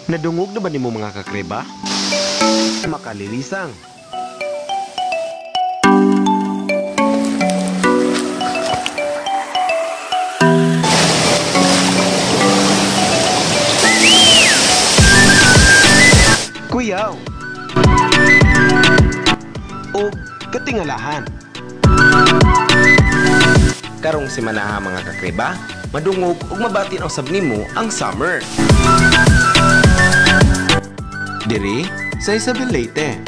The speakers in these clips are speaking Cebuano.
Nadungog na ba nimo, mga kakreba? Makalilisang. Kuyaw. O katingalahan. Karong semanaha, mga kakreba, madungog ug mabati na usab nimo ang summer. Diri sa Isabel, Leyte.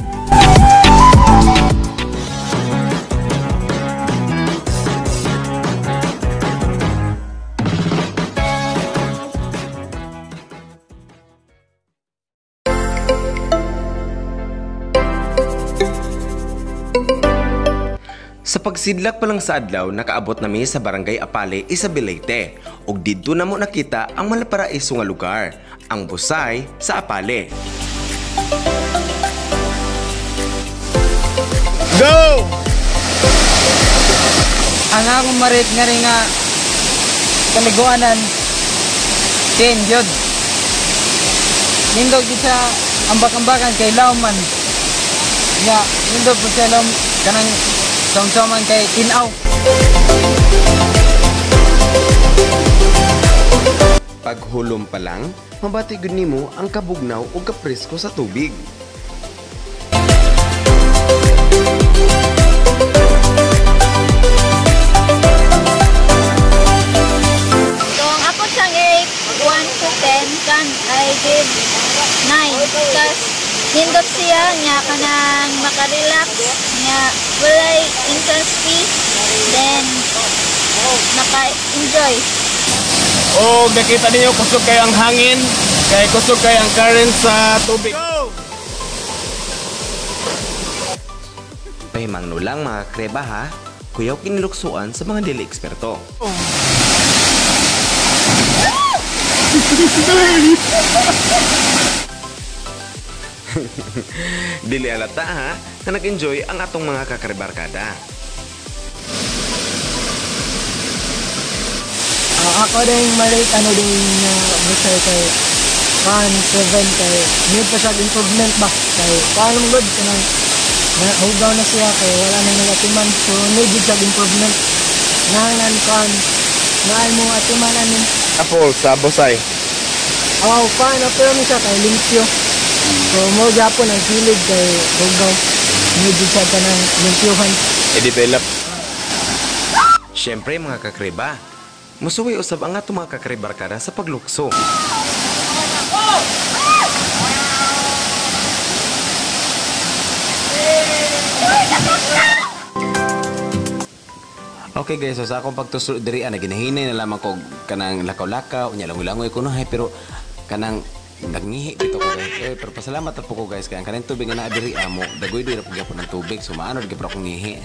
Sa pagsidlak pa lang sa adlaw, nakaabot nami sa Barangay Apale, Isabel, Leyte. Ug didto namo nakita ang malaparaiso nga lugar, ang Busay sa Apale. Go! Ang akong ma-rate nga rin nga kaliguanan, 10 yun. Nindog di sa ambak-ambakan kay lawman. Ya, nindog po siya lawm kanang samsaman kay tinaw. Paghulom pa lang, mabati gud nimo ang kabugnaw ug kapresko sa tubig. So, ang ako siyang 8, 1 to 10, kan I give 9. Because nindot siya nga kanang makarelax, nga walay entrance fee, then naka-enjoy. O nakita ninyo, kusog kayo ang hangin, kay kusog kayo ang current sa tubig. Go! Pahimangno lang, mga kreba, ha, kuyaw kiniluksuan sa mga dili eksperto. Dili alata ha, na nag-enjoy ang atong mga kakrebarkada. Ako din ma-rate ano din na busay kay 1, 7 kay need pa siya improvement ba kay paano mo good kanang nahugaw na siya kay wala nang nagatiman, so need jud siya improvement nangan kan naay mo atiman ani. Apple sa Busay. Aw paano pero mi siya kay limpyo, so mo gyapon ang kilid kay hugaw, need jud siya kanang limpyuhan. I-develop. Siyempre, mga kakreba, musuway usab ang atong mga kakrebarkada sa paglukso. Okay guys, so sa akong pagtuslo diri ana ginahinay na lamang ko kanang lakaw-lakaw, unya langoy-langoy ko no hay, pero kanang nagnihi bitaw ko, guys. Eh, pero pasalamat po ko, guys, kay ang kanang tubig nga naa diri amo, dagoy diri po gyapon ang tubig, so maano gyud akong ngihi.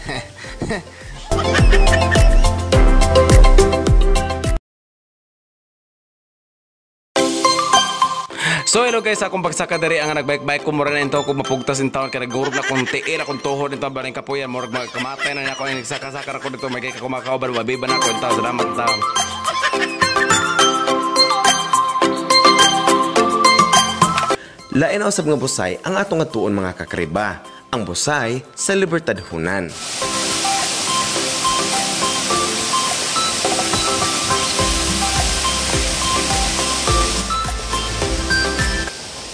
So hello guys, akong pagsaka diri ang nagbike-bike ko mura na into ko mapugtas in town kay nagurog na kung tiil akong tuhod nito baring kapuyan murag magkamatay na ako nagsaka-saka ra ko dito may kay kumakaw ba mabiba na ako in town. Salamat taon. Lain na usab nga busay ang atong atuon, mga kakriba, ang Busay sa Libertad Hunan.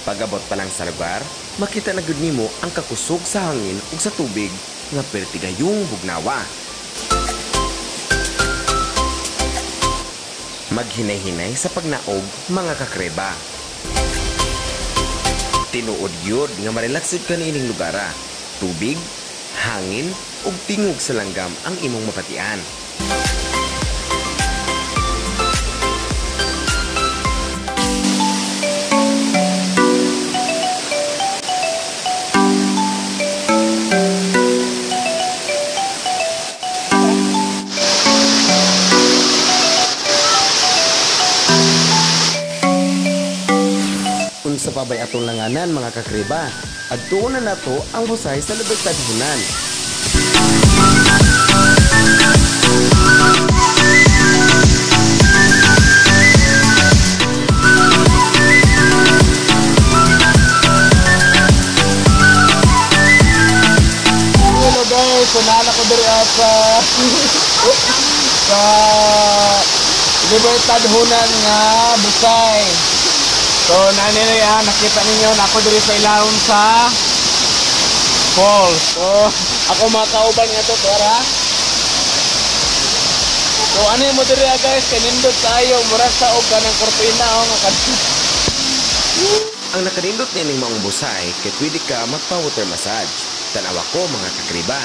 Pag-abot pa lang sa lugar, makita na gud nimo ang kakusog sa hangin ug sa tubig nga pertigayong bugnawa. Maghinay-hinay sa pagnaog, mga kakreba. Tinuod gyud nga marelax jud ka niining lugara. Tubig, hangin ug tingog sa langgam ang imong mapatian. Unsa pa bay atong langanan, mga kakriba? Adtuon na nato ang Busay sa Libertad Hunan. sa sa Libertad Hunan nga Busay. So nanini nakita ninyo na ako diri sa ilawom sa falls. So ako mga kauban nga to para. So ano mo diri guys, kay nindot tayo mura sa og kanang kurtina oh nga kadto. Ang nakanindot nining maong busay kay pwede ka magpa-water massage. Tanawa ko mga kakriba.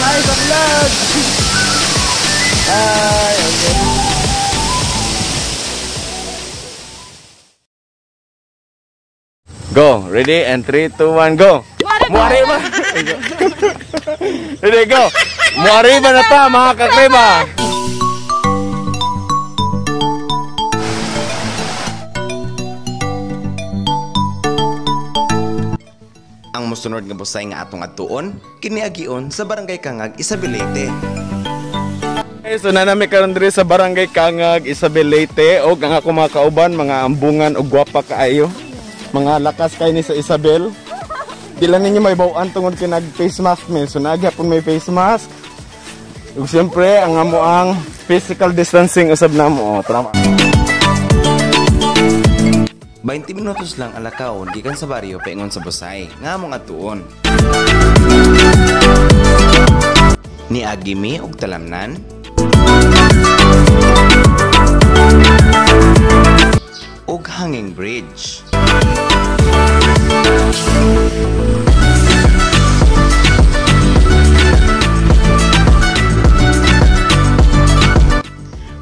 Hi sa vlog! Hi! Okay. Go! Ready? And 3, 2, 1, go! Muari ba? Ready, go! Muari ba na ta mga kakriba? Ang mosunod nga busay nga atong adtuon kiniagion sa Barangay Kangag, Isabel Leyte. Okay, so nanami karon diri sa Barangay Kangag, Isabel Leyte og ang ako mga kauban, mga ambungan og gwapa kaayo. Mga lakas kay ni sa Isabel. Di lang ninyo may bawaan tungod kay nag face mask mi. So nagyapon may face mask. Ug siyempre ang amo ang physical distancing usab namo. Tama. 20 minutos lang alakaon gikan sa baryo paingon sa Busay nga among adtuon. Niagi mi og talamnan. Og hanging bridge.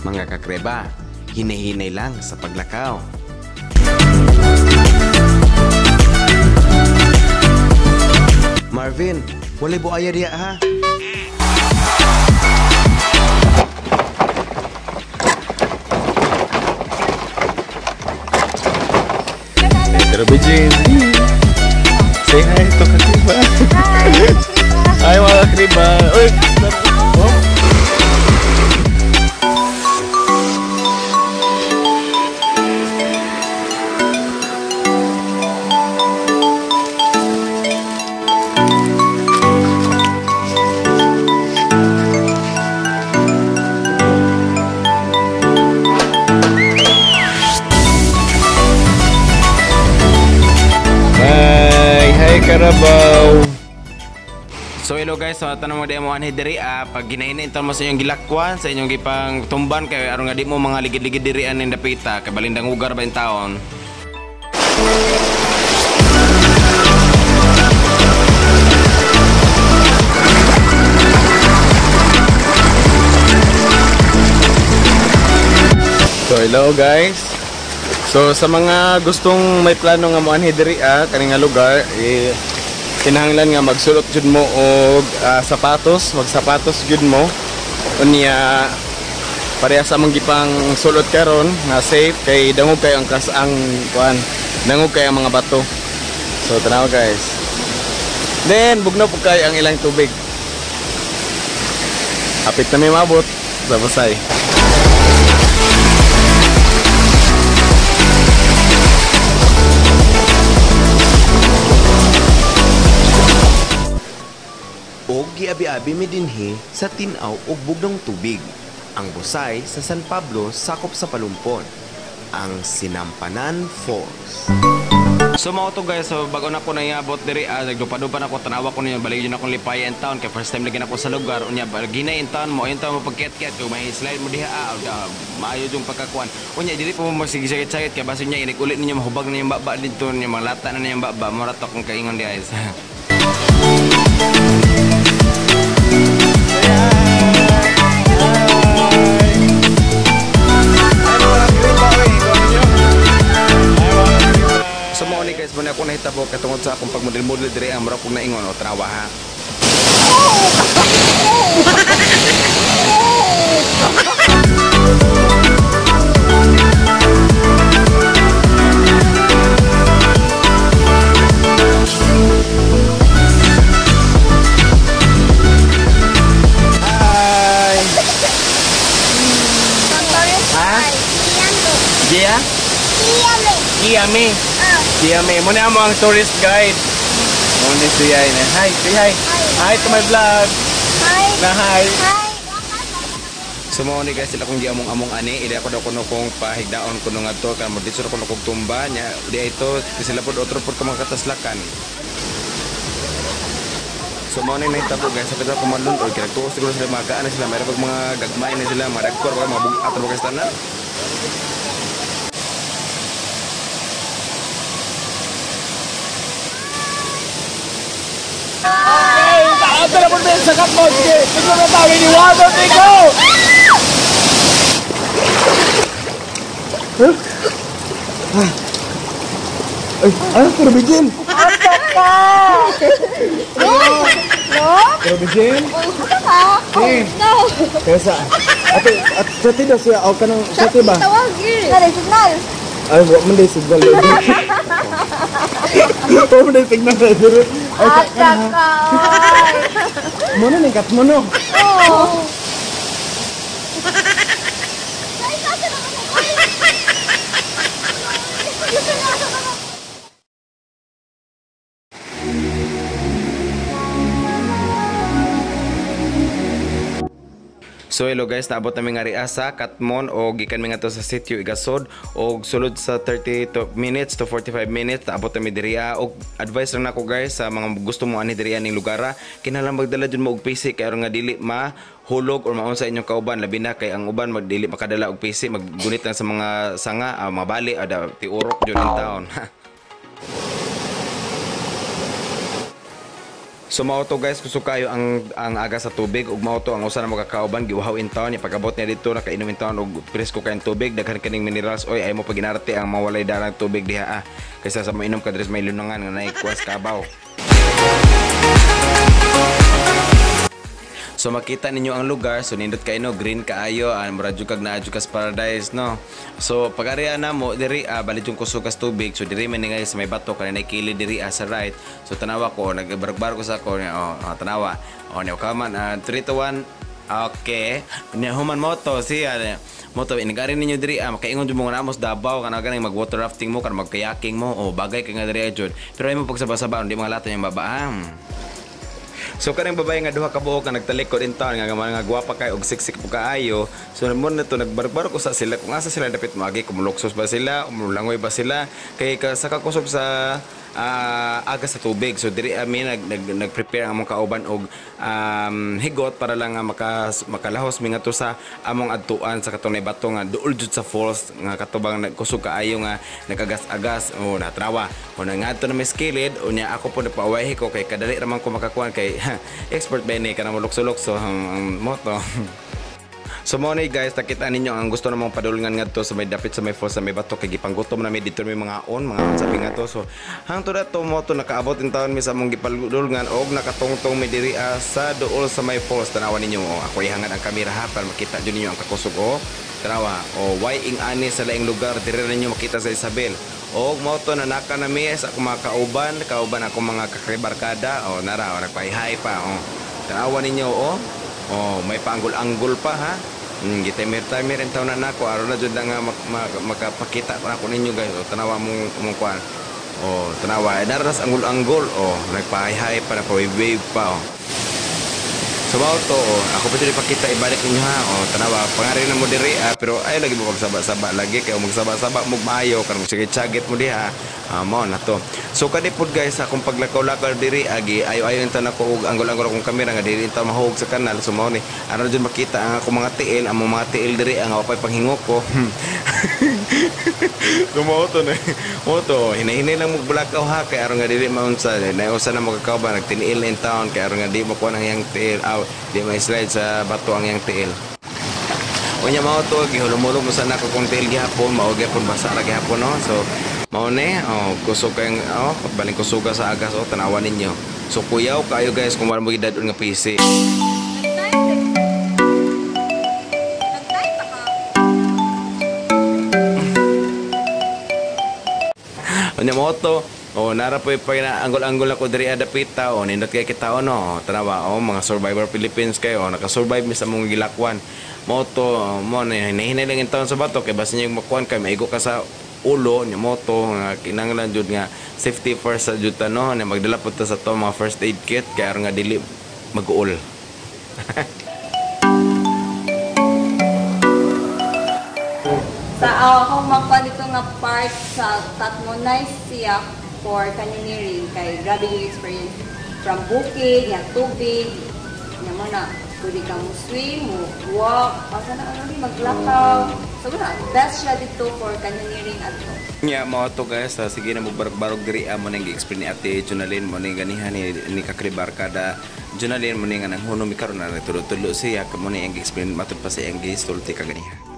Mga kakreba, hinay-hinay lang sa paglakaw. Marvin, walay buaya diya ha. Pero Bijin, say hi to Kakriba. Hi! Hi mga Kakriba. Uy, oh. Hi Carabao. So hello guys, so tanong mo di mo anhi diri pag ginahinay mo sa inyong gilakwan, sa inyong gipang tumban kay aron nga di mo mga ligid-ligid diri aning dapita kay balindang ugar ba in taon. So hello guys. So sa mga gustong may plano nga moanhi diri kani nga lugar kinahanglan nga magsulot jud mo og sapatos, magsapatos jud mo. Unya pareha sa among gipang sulot karon nga safe kay dangog kay ang kasang kuan, dangog kay ang mga bato. So tanaw guys. Then bugnaw pud kay ang ilang tubig. Hapit na may maabot sa Busay. Og giabi-abi mi dinhi sa tin-aw og bugnaw tubig. Ang Busay sa San Pablo sakop sa Palumpon. Ang Sinampanan Falls. So mao to guys, so bago na ko naiabot diri nagdupa-dupa na ko, tanawa ko niyo balik yun akong lipay in town kay first time lagi na ko sa lugar. Unya ginay in town mo, ayun taon mo pagkiat-kiat kay may slide mo diha maayo yung pagkakuan. Unya dili po mo magsige-sakit kay basin niya inig ulit ninyo mahubag na yung baba didto niya manglata na niyang baba, mura to akong kaingon diha guys. So mao ni guys, muna ako nahitabo kay tungod sa akong pagmodel-model diri ang mura kong naingon o tanawa ha. Hi! Ha? Gia? Kiame. Kiame. Muna mo ang tourist guide. Muna siya. Hi, say hi. Hi to my vlog. Hi. Na hi. Hi. So mao ni guys sila kung giamong-among ani ida ko daw kuno kong pahigdaon kuno ngadto kan mo didto kuno kog tumba nya di ito sila pod otro pod ka mga kataslakan. So mao ni nahitabo guys sa pita kumalun or kay nagtuos siguro sila mga gaan na sila mayroon pag mga gagmay na sila mga dagkor mga bugat ra guys tanan. Ato na po sa kapon. Sige, tignan na tayo ni 1, 2, 3, go! Ay, ano pero bijin? Pero bijin? Oh, no. Kaya sa ate at sa daw siya o kanang sa ba? Tawag eh. Signal, signal. Ay, wa man day signal. Wa man day signal. Ay, Ata ka. Mo na ning kat mo no. Oh. So hello guys, naabot nami nga ria sa Katmon o gikan mi ngadto sa sitio Igasod og sulod sa 30 to minutes to 45 minutes naabot nami diriya. Og advice lang nako guys sa mga gusto mo ani diriya ning lugara, kinahanglan magdala jud mo og PC kay aron nga dili mahulog or maunsa inyong kauban, labi na kay ang uban magdili makadala og PC, maggunit lang sa mga sanga, mga bali ada tiurok jud in town. So mao to guys, kusog kayo ang aga sa tubig ug mao to ang usa na mga kauban giuhaw in town, pag-abot niya dito nakainom in town og presko kayong tubig, daghan kaning minerals oy, ay mo paginarte ang mawalay darang tubig diha ah. Kaysa sa mainom ka diri sa may lunangan nga naay kuwas kabaw. So makita ninyo ang lugar, so nindot kayo no, green kaayo, murag jud kag naa jud kas paradise no. So pag ari na mo diri balit yung kusog kas tubig, so diri man ni guys may bato kanina kilid diri sa right. So tanawa ko nagbarog-barog ko sa ako niya, oh, tanawa. Oh niya kaman 3 to 1. Okay. Niya human mo to siya. Mo to inigari ninyo diri makaingon jud mo nga namos Davao kana ganing mag water rafting mo kana mag kayaking mo, oh bagay kay nga diri jud. Pero ay mo pagsaba-saba hindi mga lata yung baba. So kanang babae nga duha ka buok nga nagtalikod in town nga mga gwapa kay og siksik po kaayo. So mo na to nagbarog-barog usa sila kung asa sila dapit moagi, kumuluksos ba sila, umulangoy ba sila kay ka sa kakusog sa aga sa tubig. So diri ami nag-prepare ang among kauban og higot para lang nga makalahos mi ngadto sa among adtuan sa katong bato nga duol jud sa falls nga katubang nagkusog kaayo nga nagagas-agas o natrawa. O ngadto na mi skilid unya ako po napaaway ko kay kadali ra man ko makakuan kay expert ba ni kanang mulukso-lukso ang moto. So mo ni guys, nakita ninyo ang gusto namong padulngan ngadto sa may dapit sa may falls sa may bato kay gipanggutom na mi dito may mga on mga sabi nga to. So hangtod ato mo to nakaabot in taon mi sa among gipadulngan og nakatungtong mi diri sa duol sa may falls. Tanawa ninyo, oh, ako ihangad ang kamera ha para makita jud ninyo ang kakusog oh. Tanawa, oh, why ing ani sa laing lugar diri ninyo makita sa Isabel. Og mo to nanaka na mi sa akong mga kauban, kauban akong mga kakribarkada, oh nara, oh, nagpahihay pa oh. Tanawa ninyo oh. Oh, may paanggol-anggol pa ha. Gitimer-timer in taon na nako aron na jud lang nga makapakita ko nako ninyo guys. Oh, tanawa mong kuan. Oh, tanawa naras anggol-anggol oh, nagpahihay pa, nagpa-wave pa oh. So mao to, oh, ako pa jud ipakita ibalik ninyo ha. Oh, tanawa pangari na mo diri pero ay lagi mo pagsaba-saba lagi kay magsaba-saba mo maayo kan mo sige tiyagit mo diha. Mao na to. So kani pod guys akong paglakaw-lakaw diri agi ayo-ayo inta nako og anggol-anggol akong kamera nga diri inta mahug sa kanal. So mao ni aron jud makita ang akong mga tiil, ang mga tiil diri ang wapay panghingok ko. So mao to na. Mao to hinay-hinay lang mo bulakaw ha kay aron nga dili maunsa nausa na makakauban nagtiniil in town kay aron nga di makuha ang iyang tiil. Di ma-slide sa bato ang iyang tiil. Unya mao to gihulom-hulom sa nako kong tiil gihapon, mao gyapon basa ra gihapon no. So mao ni oh kusog kay oh baling kusuga sa agas oh tanawa ninyo. So kuyaw kaayo guys kung wala mo gidadon nga PC. Nag-time pa ka? Unya mo to. O nara po pa na anggol-anggol ako diri adapita o nindot kay kita no. Tanawa o mga Survivor Philippines kayo o naka-survive mi sa mong gilakwan. Mo to mo na hinahinay lang taon sa bato kay basin yung makuan kay maigo ka sa ulo ni moto nga kinahanglan jud nga safety first sa jud ta no, na magdala pud ta sa to mga first aid kit kay aron nga dili mag-uol. Sa akong makuha dito nga part sa Tatmo, nice siya for canyoneering kay grabe yung experience from bukid, yang tubig, nya mo na pwede ka mo swim, mo walk, asa na ano rin, maglakaw. So wala, best siya dito for canyoneering adto. Nya mao to guys, sige na mo barog-barog diri mo nang gi-explain ni Ate Jonalyn mo ning ganihan ni kakribarkada Jonalyn mo ning nga nanghuno mi karon na nagtulo-tulo siya kamo ni ang gi-explain matud pa sa iyang gisulti kaganiha.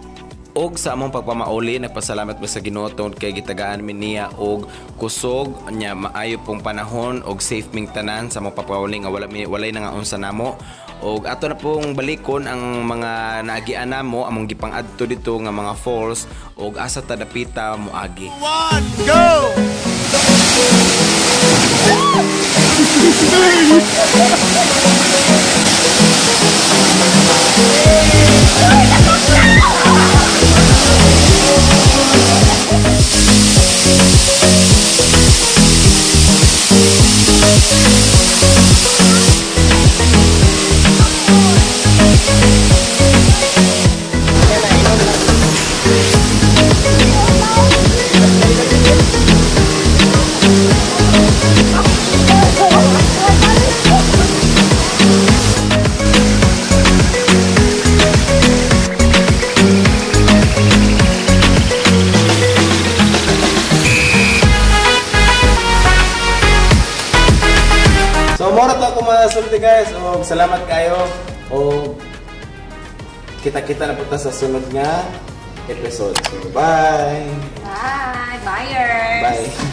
Og sa among pagpamauli, nagpasalamat mi sa Ginoo tungod kay gitagaan mi niya og kusog nya maayo pong panahon og safe ming tanan sa among pagpauli nga wala mi walay nangaunsa namo. Og ato na pong balikon ang mga naagian namo among gipang-adto dito nga mga falls og asa ta dapita moagi. 1 go! So mora to ako mga sulti guys. Og salamat kayo. Og kita-kita na po ta sa sunod nga episode. So bye. Bye! Buyers! Bye.